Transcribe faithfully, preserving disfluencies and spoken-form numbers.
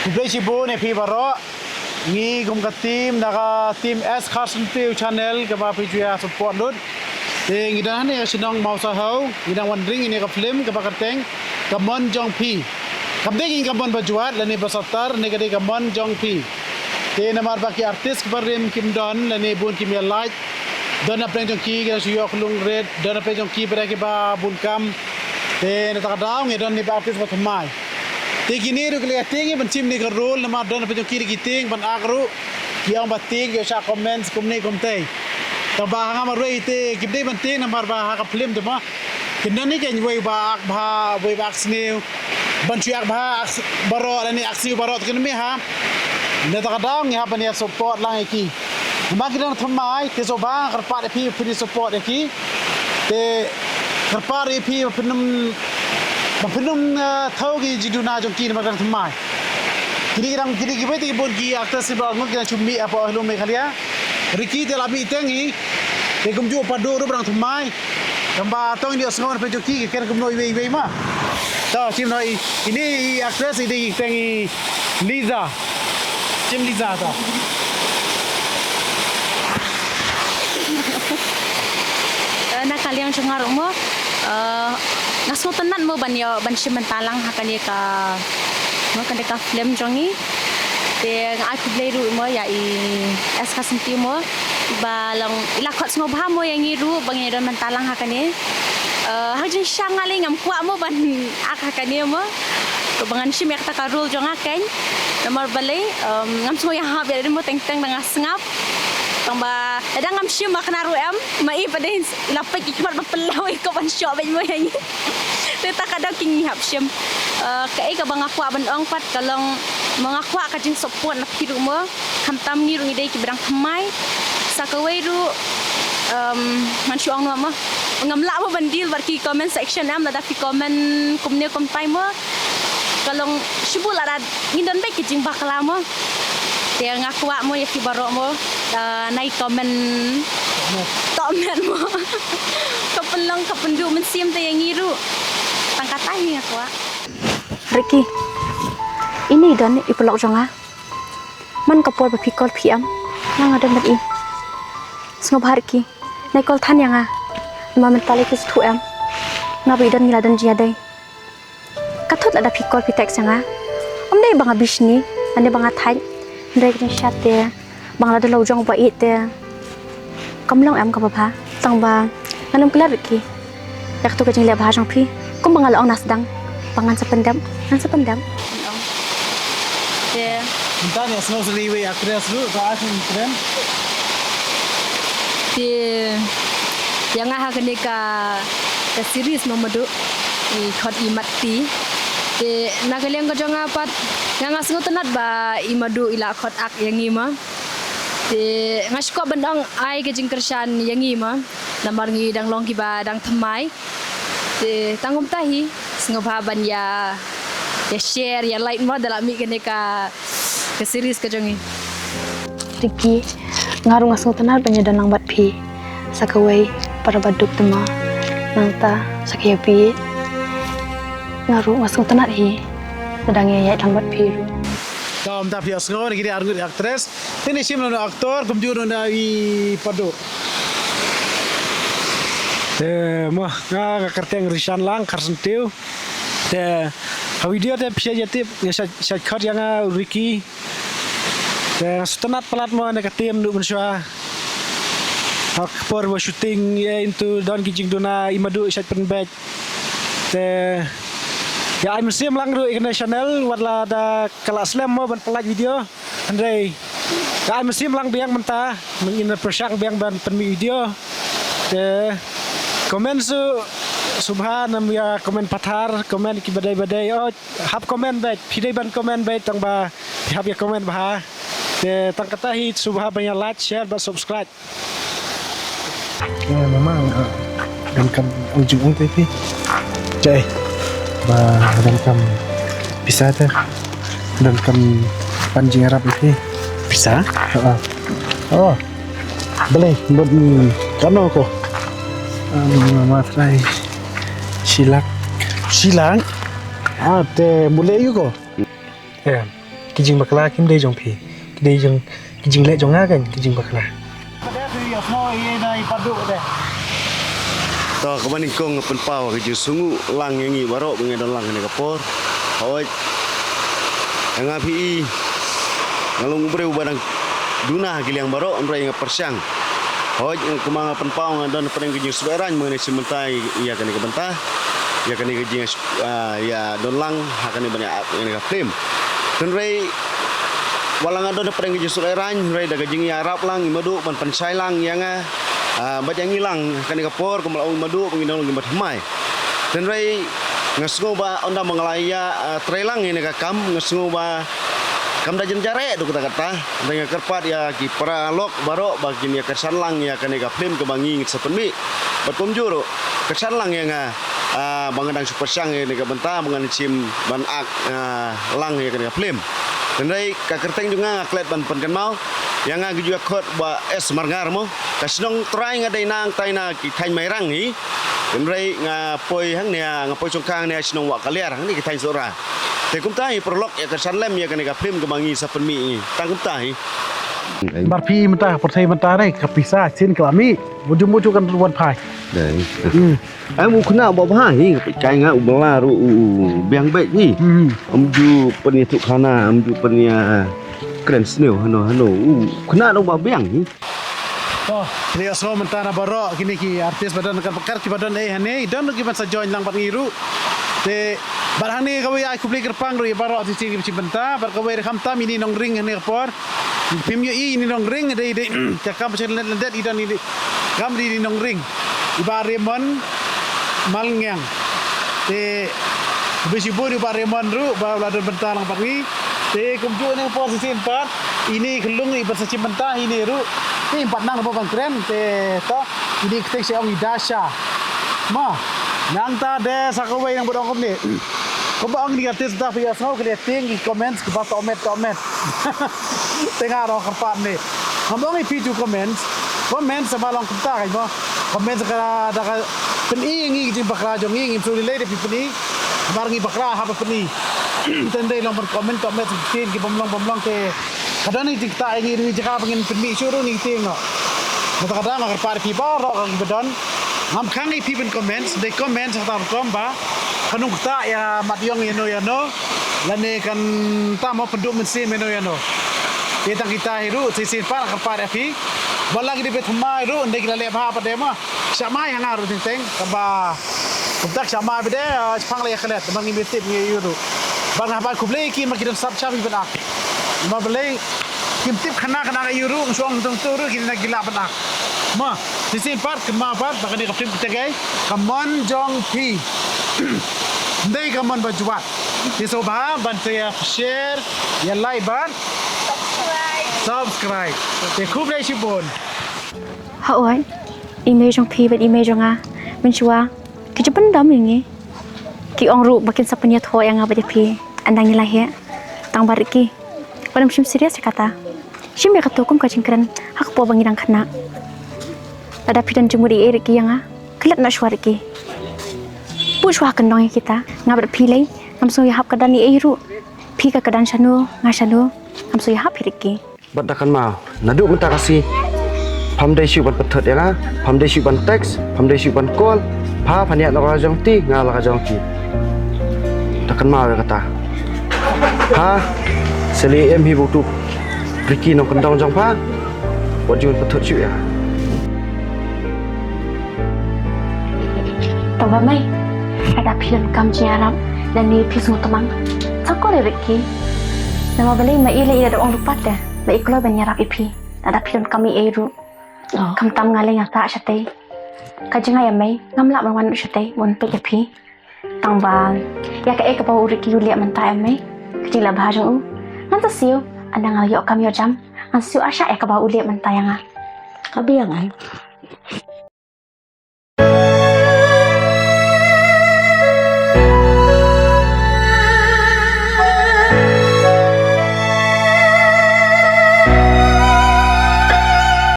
Khublei shibun ïa phi baroh. Ngi kum ka team na ka team S Carson Tiew Channel kaba phi ju ïa support lut. Te ngi don hangne ka shnong Mawsahaw, ngi dang wan ring ïa ka film kaba kyrteng Ka Mon Jong Phi. Kam dei ka mon ba jwat lane ba satar, ne ka dei Ka Mon Jong Phi. Te namar ba ki artist kiba rim kim don lane bun kim ïa like. Don na pdeng jong ki ki dang shu ïoh klung rit, don na pdeng jong ki ba dei kiba bun kam. Te na ta ka daw ngi don ne ba artist ba thymmai. Te kine ruh ki la ïa tieng ïa ban shim ne ka role namar don na pdeng jong ki ruh ki tieng ban ak ruh. Ki ong ba tieng ki ïa shah comments kumne kumtei. Tang ba ha nga marwei te kim dei ban tieng namar ba ha ka film te mo. Kin don hi kein wei ba ak bha, wei ba ak sniew. Ban shu ak bha, ak s-, baroh lane ak sniew baroh te kin mih ha. Na ta ka daw ngi hap ban ïa support lang ïa ki. Namar ki dang thymmai, te sngewbha nga kyrpad ïa phi, phin ïa support ïa ki. Te kyrpad ïa phi ba phin ym, ba phin ym, eh, thew ki jingduna jong ki namar ki dang thymmai. Kine ki dang, kine kiwei te ki bun ki actors kiba ngut ki dang shu mih hapoh Hello Meghalaya. Ricky te la mih teng hi. Te kumjuh Padu ruh ba dang thymmai. Tang ba tang ïa sngew na pdeng jong ki ki ker kumno iwei iwei ma. To shim noh i, ine i actress i dei teng i Liza. Shim Liza to. Eh, na ka liang jong nga ruh mo, eh, nga sngewtynnat mo ban ïoh ban shim bynta lang ha kane ka, mo, kane ka film jong ngi. Te nga ai khublei ruh mo ïa i S Carson Tiew mo, iba long i la khot sngewbha mo ïa ngi ruh ba ngin ïa don bynta lang ha kane. Eh, ha ka jingshisha nga lei ngam kwah mo ban ak ha kane mo. Ba ngan shim ïa kata ka role jong nga kein. Namar balei, em, ngam sngew ïahap ïa lade mo, teng teng da nga sngap. Tang ba lada ngam shim ma kane ruh em, ma i pat dei i la peit ki khmat ba pynlaw i ko ban shoh beit mo ïa ngi. Te ta ka daw ki ngi hap shim. Eh, kaei kaba nga kwah ban ong pat ka long mo nga kwah ka jingsupport na phi ruh mo. Khamtam ngi ruh ngi dei kiba dang thymmai. Sa kawei ruh, em, ngan shu ong noh mo. Ngam lah mo ban deal bad ki comment section em, lada phi comment kumne kumtai mo. Ka long shibun lada ngin don beit ki jingbakla mo. Te nga kwah mo ïa phi baroh mo, eh, nai comment tohmet mo. Ka pynlong ka pynduh mynsiem te ïa ngi ruh. Tang kata hi nga kwah. Ricky, ine i don i paralok jong nga. Man ka por ba phi call phi em, nga nga don bad i. Sngewbha Ricky, nai call than ïa nga. Namar mynta lei phi sngewthuh em, nga bad i don ngi la don jingïadei. Ka thut lada phi call phi text ïa nga. Ym dei ba nga bishni, ym dei ba nga thait. Hynrei ka jingshisha te ba nga la don la u jong ba ïeit te kam long em kaba bha. Tang ba ngan ym klet Ricky ïa kato ka jingleh bha jong phi. Kumba nga la ong na sdang ba ngan sa pyndep, ngan sa pyndep. Te mynta ne sngewsih lei wei actress ruh ka ai phi kren. Te ïa nga ha kane ka, ka series mo Madu i khot i Matti. Te na ka liang ka jong nga pat nga nga sngewtynnat ba i Madu i la khot ak ïa ngi mo. Te nga sngewkwah ban ong ai ka jingkyrshan ïa ngi mo. Namar ngi dang long kiba dang thymmai. Te tang kumta hi sngewbha ban ïa, ïa share ïa like mo da la mih kane ka, ka series ka jong ngi. Ricky, nga ruh nga sngewtynnat ban ïa don lang bad phi. Sa kawei para ba duk te mo. Nangta sa ka ïa phi. Nga ruh nga sngewtynnat hi. Lada ngi ïaid lang bad phi ruh. Kam ta phi sngew ne ki dei arngut actress. Te ne shim na actor kumjuh na i Padu. Te mo nga ka kyrteng Rishan lang Kharsentiw. Te ha video te phi ïa tip nga shait, shait khot ïa nga u Ricky. Te nga sngewtynnat palat mo na ka team Duh Mynshuwa. Ha ka por ba shooting ïa into don ki jingduna i Madu shait pynbeit. Te ïa ai mynsiem lang ruh ïa kane channel wat la da ka la slem mo ban pynlait video. Hynrei ka ai mynsiem lang biang mynta, mynta ngin pyrshang biang ban pynmih video. Te comment su, sngewbha nam ïa comment pathar, comment ki badei badei. Oh, hap comment beit, phi dei ban comment beit tang ba phi hap ïa comment bha. Te tang kata hi sngewbha ban ïa like, share bad subscribe. Eh, mama, eh, donkam ong jingong te phi. Jai. Ba donkam pisa te. Donkam pan jingïarap ïa phi. Pisa? Ha. Oh. Balei, bad, mm, kano ko? Ah, mama trai. Shilak. Shilak? Ah, te mule yu ko? Eh. Ki jingbakla kim dei jong phi. Ki dei jong, ki jingleh jong nga kan ki jingbakla. To, kaba nyngkong nga pynpaw ka jingsngew lang ïa ngi baroh ba ngi don lang kane ka por. Hooid. Nga phi i, nga long u briew ba dang duna ha ki liang baroh, hynrei nga pyrshang. Hooid, kumba nga pynpaw, nga don pdeng ka jingsubriew rang mynne shi mynta ïa kane ka bynta, ïa kane ka jing, ah, ïa don lang ha kane ban ïa, ïa kane ka film. Hynrei wat la nga don pdeng ka jingsubriew rang, hynrei da ka jingïarap lang i Madu ban pynshai lang ïa nga, ah, bad ïa ngi lang ha kane ka por, kumba la ong i Madu ba ngi don lang ngi bad hmai. Hynrei nga sngew ba ynda ma nga la ïa, ah, trei lang ïa kane ka kam, nga sngew ba kam da jynjar eh dei kata kata. Hynrei nga kyrpad ïa ki paralok baroh ba kin ïa kyrshan lang ïa kane ka film kaba ngi ngin sa pynmih. Bad kumjuh ruh kyrshan lang ïa nga, ah, ba nga dang shu pyrshang ïa kane ka bynta ba ngan shim ban act, ah, lang ïa kane ka film. Hynrei ka kyrteng jong nga nga klet ban pynkynmaw ïa nga, ki ju ïa khot ba S Marngar mo. Ka shnong trai nga dei nangtai na ki thaiñ Mairang hi. Hynrei nga poi hangne, nga poi shongkha hangne shnong Wah Kaliar, hangne ki thaiñ Sohra. Te kumta hi paralok, ïa kyrshan lem ïa kane ka film kaba ngi sa pynmih hi. Tang kumta hi. Bar phi mynta, pyrthei mynta ne, ka pisa sien ka la mih. Bujum bujum kan wan phai. Dei. Hmm. Em u khynnah ba bha hi, kai nga u bala ruh u biang beit hi. Hmm. Am ju pynïathuh khana, am ju pynïakren sniew hano hano. U khynnah dang ba biang hi. To, ïa sngew mynta na baroh kine ki artist ba don, kan pakar ki ba don eh hangne, don ki ban sa join lang bad ngi ruh. Te bad hangne kawei ai khublei kyrpang ruh ïa baroh artist ki ba shim bynta, bad kawei ruh khamtam ine i nongring hangne ka por. Phim ïohi ine i nongring dei, dei ka kam ba shim lyndet lyndet i don ine, kam dei ine i nongring. I Bah Raymond Malngiang. Te khublei shibun i Bah Raymond ruh ba u la don bynta lang bad ngi. Te kumjuh ine ka por shisien pat ine i khyllung i ba sa shim bynta ine ruh. Te im pat nang ruh ban kren te to ine i kyrteng sha ong i Dasha. Mo, nangta de sa kawei nang bad ong kumne. Kumba ong ine i artist da phi ïa sngew ki leh tieng ki comments kiba tohmet tohmet. Te nga ruh kyrpad ne. Ngam ong ïa phi tu comments. Comments sa ba long kumta ka mo. Comments ka da ka pyni ïa ngi ki jingbakla jong ngi, ngim sngewlei lei da phi pyni. Namar ngi bakla haba pyni. Te ym dei long ban comment tohmet ktien ki bym long bym long te ka don ïa ki jingktah ïa ngi ruh, jaka ba ngin pynmih shuh ruh ïa ngi ktien noh. Kata ka daw nga kyrpad ïa phi baroh ki ba don. Ngam khang ïa phi ban comment, dei comment sa ka rukom ba kan ym ktah ïa mat ïong ïano ïano. Lane kan tam mo pynduh mynsiem ïano ïano. Te tang kita hi ruh shisien pat nga kyrpad ïa phi. Ba la ki dei ba thymmai ruh, ym dei ki la leh bha pat de mo. Shah mai ha nga ruh teng teng kaba kumta shah mai ba de, ah, shaphang la ïa klet ba ngim ïa tip ngi ïa ruh. Ba nga ban khublei ïa ki ma ki don sap shah phi ban ak. Ba balei kim tip khana khana ïa ruh, shu ong tong tu ruh ki na ki la ban ak. Mo, shisien pat kynmaw pat ba kane ka film kata kai ka mon jong phi. Ym dei ka mon ba juat. Te sngewbha ban te ïa share, ïa like bad subscribe. Te khublei shibun. Hooid, i mei jong phi bad i mei jong nga mynshuwa ki ju pyndam ïa ngi. Ki ong ruh ba kin sa pynïathoh ïa nga bad ïa phi ynda ngi la heh. Tang ba Ricky, wat nym shim serious ïa kata. Shim ïa kato kum ka jingkren ha ka por ba ngi dang khynnah. Lada phi don jingmut ei ei Ricky ïa nga, klet noh shuwa Ricky. Buh shuwa ha kyndong ïa kita. Nga bad phi lei ngam sngew ïahap kyrdan ei ei ruh. Phi ka kyrdan shano, nga shano, ngam sngew ïahap hi Ricky. Bad da kynmaw, naduh mynta ka sngi pham dei shuh ban pynthut ïa nga, pham dei shuh ban text, pham dei shuh ban call. Pha phan ïaid na ka jong ti, nga la ka jong ti. Da kynmaw ïa kata. Pha sa leh em hi ba u tu Ricky nongkyndong jong pha. Wat ju pynthut shuh ïa nga. Tang ba mei, lada phi donkam jingïarap lane phi sngewtmang, sa call ïa Ricky. Namar balei ma i lei i la da ong lypa te ba i kloi ban ïarap ïa phi lada phi donkam ei ei ruh. Oh. Khamtam nga lei nga sah shatei. Ka jong nga ïa mei ngam lah ban wan shatei ban peit ïa phi. Tang ba ïa kaei kaba u Ricky u leh mynta ïa mei, ka jinglah bha jong u, ngan sa siew. Ynda nga la ïoh kam ïoh jam ngan siew arshah ïa kaba u leh mynta ïa nga. Ka biang ai.